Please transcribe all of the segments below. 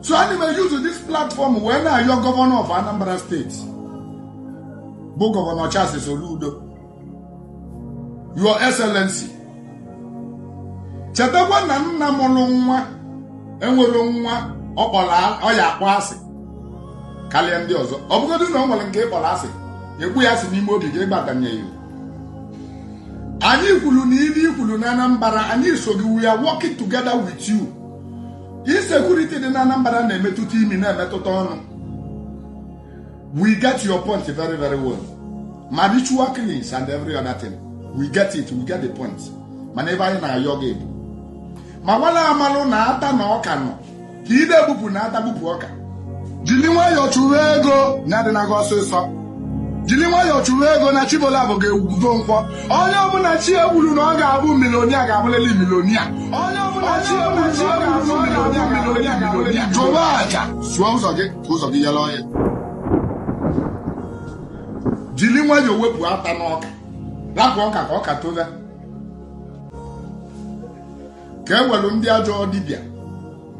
So ana m use this platform wee na-ayọ governor of Anambra State, bụ Governor Charles Soludo, Your Excellency, chetakwa na nna mụrụ nwa enwere nwa ọ kpọrọ ọ ya akpọ asị karịa ndị ọzọ. Ọ bụgodị na ọ nwere nke ịkpọrọ asị, egbu ya asị n'ime obi gị, ịgbatanye ya. Anyị kwuru na ibe ikwuru na Anambra, anyị so gị. We are working together with you. Insecurity dị na Anambra na-emetụta imi, na-emetụta ọnụ. We get your point very, very well. Ma ritual killings and every other thing, we get it, we get the point. Mana ebe anyị na-ayọ gị bụ ma nwala amalụ na ata na ọka nọ ka ị na-egbupụ na ata gbupụ ọka. Jiri nwayọọ chụwa ego na-adịnaghị ọsịsọ. Jiri nwayọọ chụwa ego na Chibolabụ ga-egwugo nkwọ. Onye ọbụla chi egburu na ọ ga-abụ millionaire, ga-abụlili millionaire. Onye ọbụla chi egburu na ọ ga-abụ millionaire, millionaire, millionaire. Chụwa aja, sụọ ụzọ gị ka ụzọ gị yere ọhịa. Jiri nwayọọ wepụ ata n'ọka, rapụ ọka ka ọka toga, ka e welu ndị ajọ dibịa,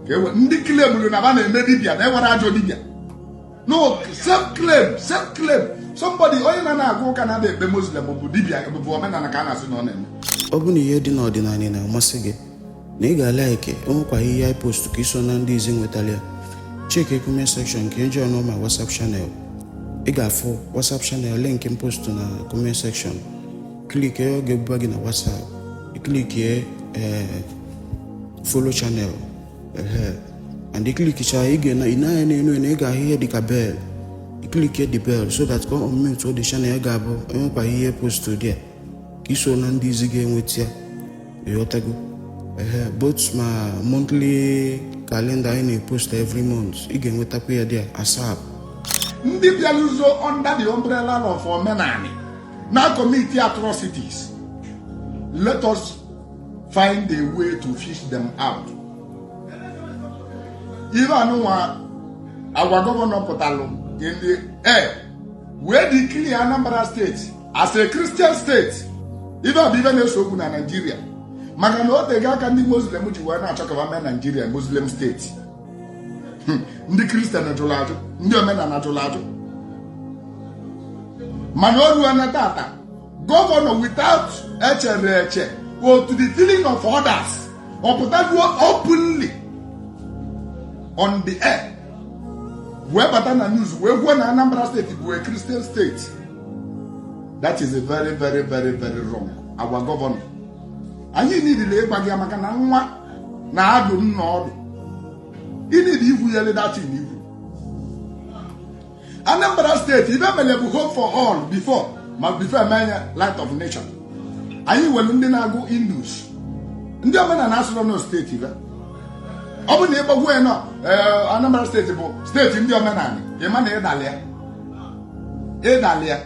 ka ewe ndị claimuru na ba na-eme dibịa na ewere ajọ dibịa. No self claim, self claim. Somebody, onye na na-agụ ụka na ekpe Muslim bụ dibịa, bụ omenala ka a na-asị na ọ na-eme. Ọ bụ na ihe dị n'ọdịnala na-amasị gị, na ị ga-alike onwekwa ihe anyị post ka iso na ndị izi nwetara ya, check comment section ka ị join my WhatsApp channel. Ị ga-afụ WhatsApp channel link m post na comment section. Click, ọ ga-ebuba gị na WhatsApp. Clickie ee follow channel ehe, and ị clickicha, ị ga ị na-anya n'elu na ị ga-ahụ ihe dịka bell. Ị clickie the bell so that ka ọ unmute the channel, ga-abụ enwekwa ihe post there ka iso na ndị izi ga-enweta ya. Ịghọtago? Ehe, both ma monthly calendar anyị na-epost every month, ị ga-enwetakwa ya there ASAP. Ndị bịaruzo under the umbrella of omenani na commit atrocities, let us find a way to fish them out. Ife anụnwa agwa governor pụtalụ in the air wee declare Anambra State as a Christian state. Ife a bụ ife na-eso okwu na Nigeria, maka na o tego aka ndị Muslim ji wee na-achọ ka mee Nigeria Muslim state. Ndị Christian jụrụ ajụ, ndị omenala jụrụ ajụ, mana o ruo na tata, governor, without echere eche otu the feeling of others, ọ pụtaruo openly on the air wee bata na news wee gwuo na Anambra State bụ a Christian state. That is a very, very, very, very wrong. Our governor, anyị niile ịgwa gị maka na nwa na-adụ nna ọdụ ịnidi ikwu ya datin ikwu. Anambra State ibe mere bụ hope for all before, ma before emenya Light of Nation. Anyị nwere ndị na-agụ Hindus, ndị omenala asụrụ na steeti ibe. Ọ bụ na ịgbagwo ya nọ Anambra State bụ steeti ndị omenala, ịma na ịdalịa ịdalịa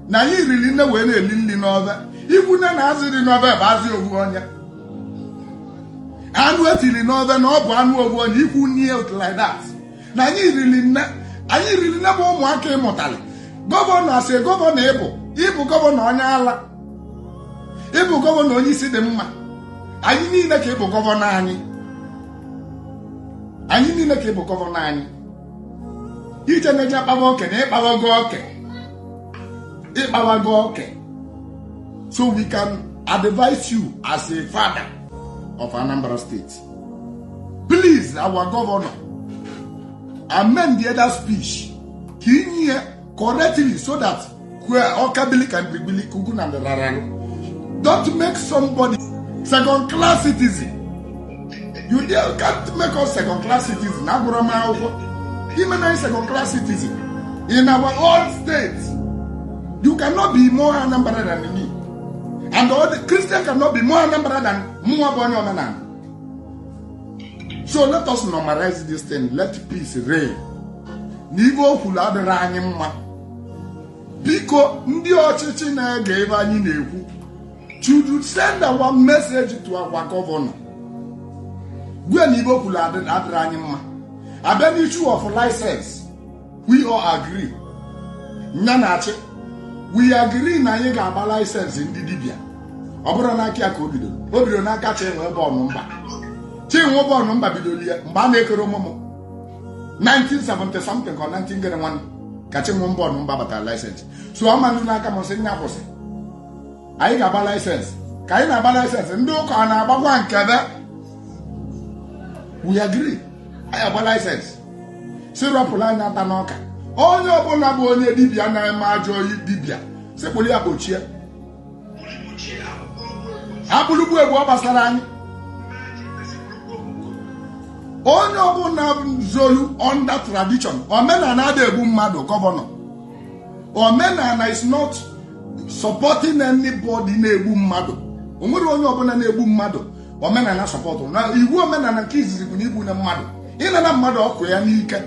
na anyị riri nne wee na-eli nri n'ọbe ikwu nne na azụ dị n'ọbe bụ azụ owu onye, anụ etiri n'ọbe na ọ bụ anụ owu onye ikwu nne like that. Na anyị riri nne, anyị riri nne bụ ụmụaka ịmụtali. Governor, asị governor, ịbụ governor onye ala, ịbụ governor onye isi dị mma. Anyị niile ka ịbụ governor anyị, anyị niile ka ịbụ governor anyị. Ije na-eje akpawa oke na ịkpawago oke, ịkpawago oke. So we can advise you as a father of Anambra State, please, our governor, amend the other speech ka inye correctly so that ọkabili ka mbigbili kuku na ndịrararụ. Don't make somebody second class citizen. You can't make us second class citizen. Agụrụ m akwụkwọ ime na second class citizen in our own state. You cannot be more Anambra than me, and all the Christian cannot be more Anambra than mụnwa bụ onye omenala. So let us normalize this thing. Let peace reign. Na ibe o kwuru adịrị anyị mma. Biko, ndị ọchịchị na-ege ebe anyị na-ekwu should send our message to our governor. Gwe na ibe o kwuru adịrị anyị mma. Abịa n'issue of license, we all agree nya na-achị. We agree na anyị ga-agba license ndị dibịa. Ọ bụrụ n'aka ya ka o bidoro, o bidoro n'aka Chinwe Bọọnụ Mba. Chinwe Bọọnụ Mba bidoro ya mgbe a na-ekere ụmụmụ. 1970 something ka 19 gịnị nwanne ka Chinwe mbọ mba batara license. So ọ manụ n'aka m sị nya kwụsị, anyị ga-agba license. Ka anyị na-agba license, ndị ụka a na-agbakwa nke be. We agree, anyị agba license, si rọpụrụ anya ata n'ọka. Onye ọbụla bụ onye dibịa na-eme ajọ oyi dibịa, sekpụrụ ya kpochie akpụrụgbu egbu. Ọ gbasara anyị. Onye ọbụla zolu under tradition, omenala ada egbu mmadụ. Governor, omenala is not supporting anybody na-egbu mmadụ. O nwere onye ọbụla na-egbu mmadụ omenala support na iwu omenala nke izizi bụ na igbu na mmadụ, ịnana mmadụ ọkụ ya n'ike,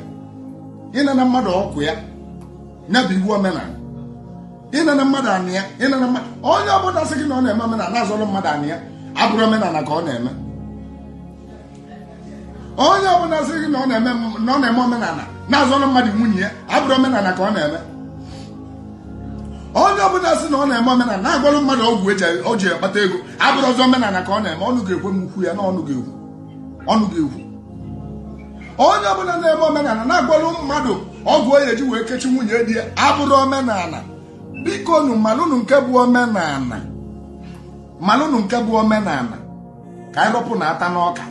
ịnana mmadụ ọkụ ya, ya bụ iwu omenala. Ịnana mmadụ anị ya, ịnana mmadụ. Onye ọbụla sị gị na ọ na-eme omenala na-azọrọ mmadụ anị ya, abụrụ omenala ka ọ na-eme. Onye ọbụla sị gị na ọ na-eme, na ọ na-eme omenala na-azọrọ mmadụ nwunye ya, abụrụ omenala ka ọ na-eme. Onye ọbụla sị na ọ na-eme omenala na-agwalụ mmadụ ọgwụ eji o ji akpata ego, abụrụ ọzọ omenala ka ọ na-eme. Ọnụ ga-ekwe m ukwu ya na ọnụ ga-ekwu, ọnụ ga-ekwu. Onye ọbụla na-eme omenala na-agwalụ mmadụ ọgwụ o eji wee kechi nwunye di ya, abụrụ omenala. Biko nu, malụnụ nke bụ omenala, malụnụ nke bụ omenala, ka anyị rọpụ na ata n'ọka.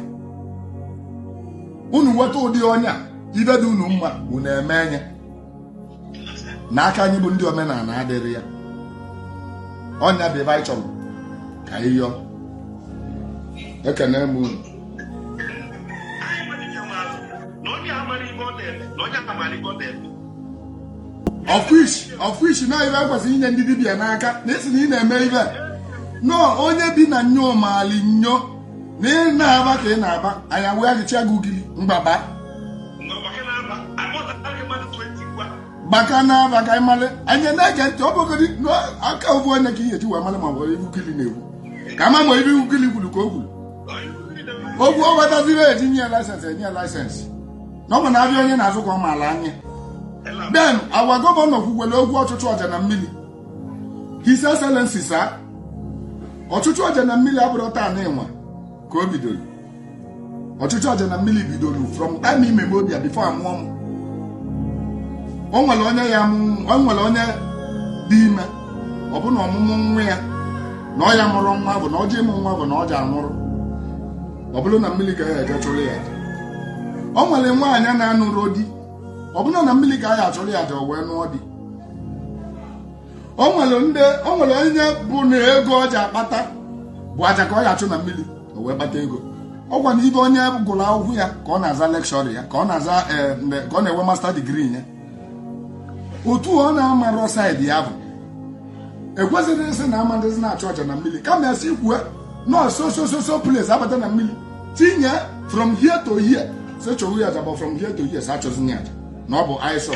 Unu nweta ụdị ọnya ibe dị unu mma, unu eme nye n'aka. Anyị bụ ndị omenala adịrị ya. Ọnya bụ ebe anyị chọrọ ka anyị yọọ. Ekene m unu. Anyị nwere ike mara na onye amara ibe ọ na-eme, na onye amara ibe ọ na-eme. Of which na ibe ekwesịrị inye ndị dibịa n'aka na isi na ị na-eme ibe no onye bi na nyo maali nyo na ị na-aba ka ị na-aba anya wee gịchịa gị ugili mgbaba. Mgbaka na-aba akpọtara gị mmadụ 20 gwa. Gbaka na-aba ka anyị malị. Anyị na-ege ntị. Ọ bụgodi aka ofu onye ka ihe eji wee malị ma ọ bụ ibu ugili na-ekwu ka ama ma ibe ugili kwuru ka o kwuru okwu. Ọ ghọtaziri eji nye ya license, enye ya license na ọ bụ na-abịa onye na-azụ ka ọ maala anya. Then our governor kwukwere okwu ọchụchụ ọja na mmiri. His Excellency sir, ọchụchụ ọja na mmiri abụrụ taa na ịnwa ka o bidoro. Ọchụchụ ọja na mmiri bidoro from time immemorial, before amụọ m. O nwere onye ya mụ, o nwere onye dị ime, ọ bụ na ọmụmụ nwa ya na ọ ya mụrụ nwa bụ na ọ ji ịmụ nwa bụ na ọ ji anwụrụ. Ọ bụrụ na mmiri ka ya eje chụrụ ya aja. O nwere nwaanyị na-anụrụ di, ọ bụrụ na mmiri ka ya achụrụ ya aja, o wee nụọ di. O nwere ndị, o nwere onye bụ na ego ọ ji akpata bụ aja ka ọ ya achụ na mmiri, o wee kpata ego. Ọ gwa na ibe onye gụrụ akwụkwọ ya ka ọ na-aza lecture ya, ka ọ na-aza ka ọ na-enwe master degree ya, otu ọ na-amarọ side ya bụ ekwesịrị ịsị na amadịzi na-achụ aja na mmiri, kama esi kwue no so so so so place abata na mmiri tinye from here to here, sị chọrọ ya aja, bụ from here to here, sị achọzi ya aja na ọ bụ isọ.